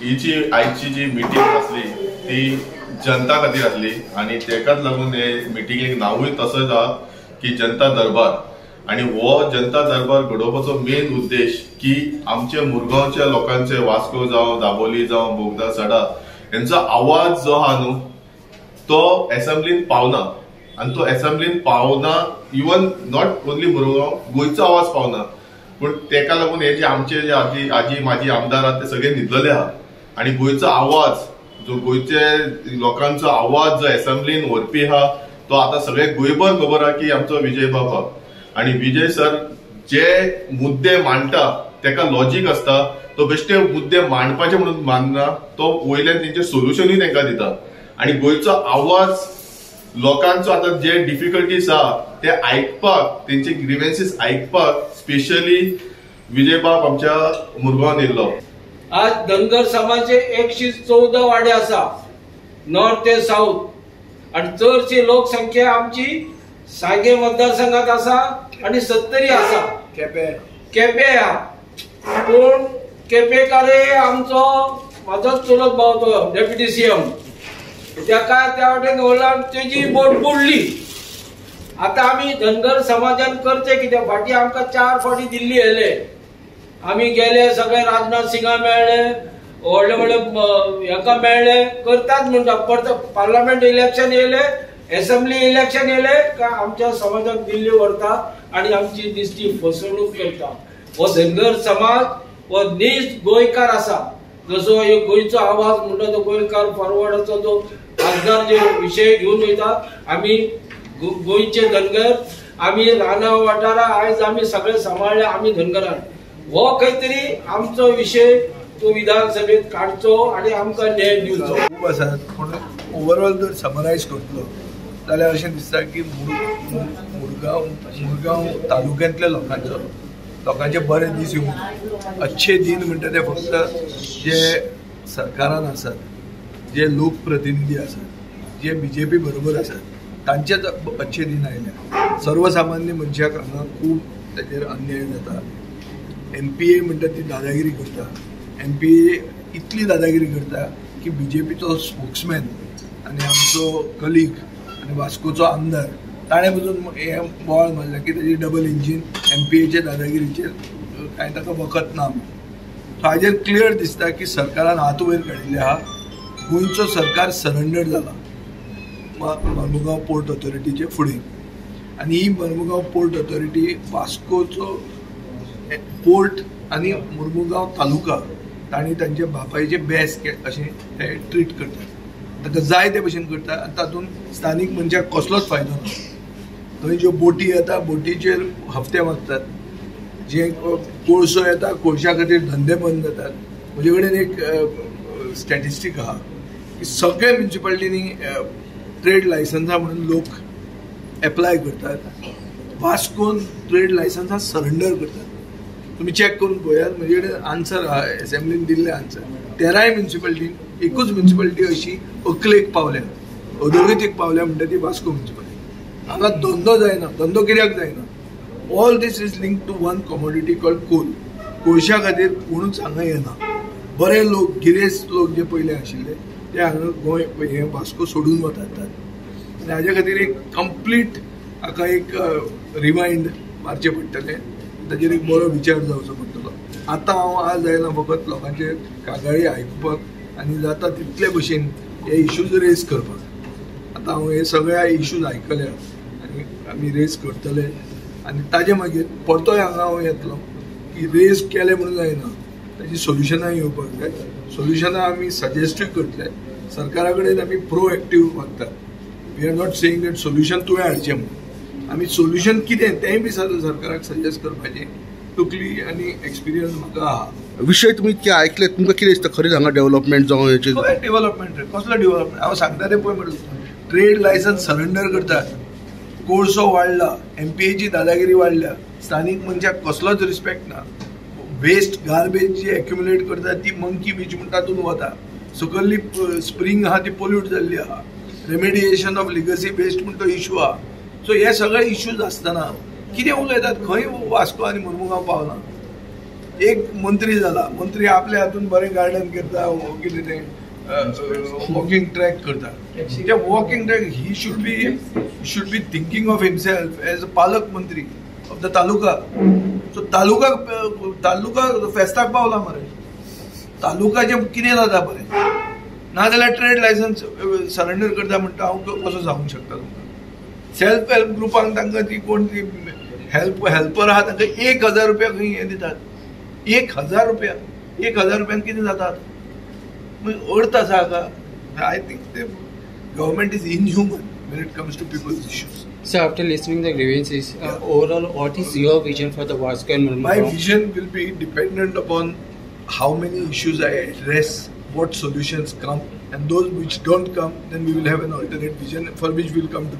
ही जी आयची जी मिटींग आसली ती जनता खातीर आसली आनी तेकाच लागून हे मिटिंगेक नांवूय तसोच आहा की जनता दरबार. आनी हो जनता दरबार घडोवपाचो मेन उद्देश की आमचे मुरगांवच्या लोकांचे, वास्को जावं, दाबोली जावं, बोगदा, सडा हेंचो आवाज जो आहा न्हू तो एसेंब्लीन पावना आनी तो एसेंब्लीन पावना, इवन not only Murgaon, गोंयचो आवाज पावना. पूण तेका लागून हे जे आमचे जे आजी आजी माजी आमदार आहा ते सगळे न्हिदलेले आहा आनी गोंयचो आवाज जो गोंयचे लोकांचो आवाज जो एसेंब्लीन व्हरपी आहा तो आतां सगळे गोंयभर खबर आहा की आमचो विजय बाब आहा. आनी विजय सर जे मुद्दे मांडटा तेका लॉजीक आसता, तो बेश्टे मुद्दे मांडपाचे म्हणून मांडना, तो वयल्यान तेंचे सोल्युशनूय तेंकां दिता. आनी गोंयचो आवाज लोकांचो आतां जे डिफिकल्टीज आहा ते आयकपाक, तेंचे ग्रिवेन्सीस आयकपाक स्पेशली विजय बाब आमच्या मुरगांवान येयल्लो. आज धनगर समाजे 114 वाडे आसा, नॉर्थ ते साऊथ, आणि चडशी लोकसंख्या आमची सांगे मतदारसंघात आसा आणि 70 आसा, केपे आहा. पूण केपेकारे आमचो म्हाजोच चुलत भाव तो डेप्युटी सीएम, तेका त्या वाटेन व्हरला, तेजी बोट बुडली. आतां आमी धनगर समाजान करचें कितें? फाटीं आमकां 4 फावटी दिल्ली येयले, आमी गेले सगळे, राजनाथ सिंगा मेळ्ळे, व्हडले व्हडले हेका मेळ्ळे, करतात म्हणटा. परत पार्लमेंट इलेक्शन येयले, एसेंब्ली इलेक्शन येयले काय आमच्या समाजाक दिल्ली व्हरता आनी आमची दिसती फसवणूक करता. हो धनगर समाज हो नीज गोंयकार आसा. जसो एक गोंयचो आवाज म्हणटा तो गोंयकार फॉरवर्डाचो जो खासदार जे विशय घेवन वयता, आमी गोंयचे धनगर, आमी रानां वाठारा आयज आमी सगळे सांबाळ्ळे आमी धनगरान. हो खंय तरी आमचो विशय तो विधानसभेत काडचो आनी आमकां न्याय दिवचो. खूब आसात, पूण ओवरऑल जर समरायज करतलो जाल्यार अशें दिसता की मुरगांव तालुक्यांतल्या लोकांचे बरे दीस येवंक, अच्छे दिन म्हणटा ते फक्त जे सरकारान आसात, जे लोकप्रतिनिधी आसात, जे बीजेपी बरोबर आसात तांचेच अच्छे दिन आयले. सर्वसामान्य मनशाक हांगा खूब ताचेर अन्याय जाता. एमपीए म्हणटा ती दादागिरी करता, एमपीए इतली दादागिरी करता की बीजेपीचो स्पोक्समॅन आनी आमचो कलीग आनी वास्कोचो आमदार ताणें पसून हें बोवाळ मारलें की ताजी डबल इंजीन एमपीएचे दादागिरीचेर कांय ताका वखत ना. सो हाजेर क्लियर दिसता की सरकारान हात वयर काडिल्ले आहा. गोंयचो सरकार सरेंडर जाला मर्मुगांव पोर्ट ऑथॉरिटीचे फुडें, आनी ही मर्मुगांव पोर्ट ऑथॉरिटी वास्कोचो पोर्ट आनी मुरमुगांव तालुका तांणी तांच्या बापायचे बेस अशें ते ट्रीट करतात, ताका जाय ते भशेन करतात आनी तातूंत स्थानीक मनशाक कसलोच फायदो ना. थंय ज्यो बोटी येता बोटीचेर हफ्ते मागतात, जे कोळसो येता कोळशा खातीर धंदे बंद जातात. म्हजे कडेन एक स्टॅटिस्टीक आहा की सगळ्या म्युनिसिपालिटींनी ट्रेड लायसन्सां म्हणून लोक एप्लाय करतात, वास्कोन ट्रेड लायसन्सां सरेंडर करतात. तुमी चॅक करून पळयात, म्हजे कडेन आन्सर आहा, एसेंब्लीन दिल्ले आन्सर. 13 म्युनिसिपालिटीन एकूच म्युनिसिपालिटी अशी अकलेक पावल्या, अधोगतीक पावल्या म्हणटा ती वास्को म्युनिसिपालिटी. हांगा धंदो जायना, धंदो कित्याक जायना? All this is link to one commodity called coal. कोळशा खातीर कोणूच हांगा येना. बरे लोक, गिरेस्त लोक जे पयले आशिल्ले ते हांगा गोंय हे वास्को सोडून वतात. आनी हाजे खातीर एक कंप्लीट हाका एक रिमायंड मारचें पडटलें, ताजेर एक बरो विचार जावचो पडटलो. आतां हांव आज आयलां फकत लोकांचे कागाळी आयकुपाक आनी जाता तितले भशेन हे इशूज रेज करपाक. आतां हांव हे सगळ्या इशूज आयकल्या आनी आमी रेज करतले आनी ताजे मागीर परतोय हांगा हांव येतलो की रेज केले म्हणून जायना, ताजी सोल्युशनां येवपाक जाय. सोल्युशनां आमी सजेस्टूय करतले, सरकारा कडेन आमी प्रोएक्टीव वागतात. We are not saying that solution तुवें हाडचें म्हणून, आमी सोल्युशन कितें तेंय बी सरकाराक सजेस्ट करपाचें तकली आनी एक्सपिरियन्स म्हाका आहा. विशय तुमी इतके आयकले, तुमकां कितें दिसता खरेंच हांगा डेव्हलपमेंट जावं हेचें? डेव्हलपमेंट कसलो डेव्हलपमेंट हांव सांगता तें पळय म्हणटा. ट्रेड लायसन्स सरेंडर करतात, कोळसो वाडला, एमपीएची दादागिरी वाडल्या, स्थानीक मनशाक कसलोच रिस्पेक्ट ना. वेस्ट गार्बेज जी एक्युमुलेट करता ती मंकी बीच म्हण तातूंत वता. सकयली स्प्रींग आहा ती पोल्यूट जाल्ली आहा. रेमेडिएशन ऑफ लिगसी वेस्ट म्हण तो इशू आहा. सो हे सगळे इश्यूज आसतना कितें उलयतात? खंय वास्को आनी मुरमुगांव पावना. एक मंत्री जाला, मंत्री आपल्या हातून बरें गार्डन करता, कितें तें वॉकिंग ट्रॅक करता. ते walking track he should be thinking of himself as a पालक मंत्री of the taluka. So taluka taluka फेस्ताक पावला मरे. तालुकाचें कितें जाता बरें, नाजाल्यार ट्रेड लायसन्स सरेंडर करता म्हणटा. हांव कसो सांगूंक शकता तुमकां? सेल्फ हेल्प ग्रुपांक तांकां ती कोण ती हेल्पर आहा, तांकां 1000 रुपया खंय हें दितात. 1000 रुपया, 1000 रुपयान कितें जाता? मागीर अर्थ आसा हाका? I think ते government is inhuman when it comes to people's issues. So after listening the grievances, overall, what is your vision for the Vasco and My Mormugao? vision will be dependent upon how many issues I address, what solutions come, and those which don't come, then we will have an alternate vision for which we will come to.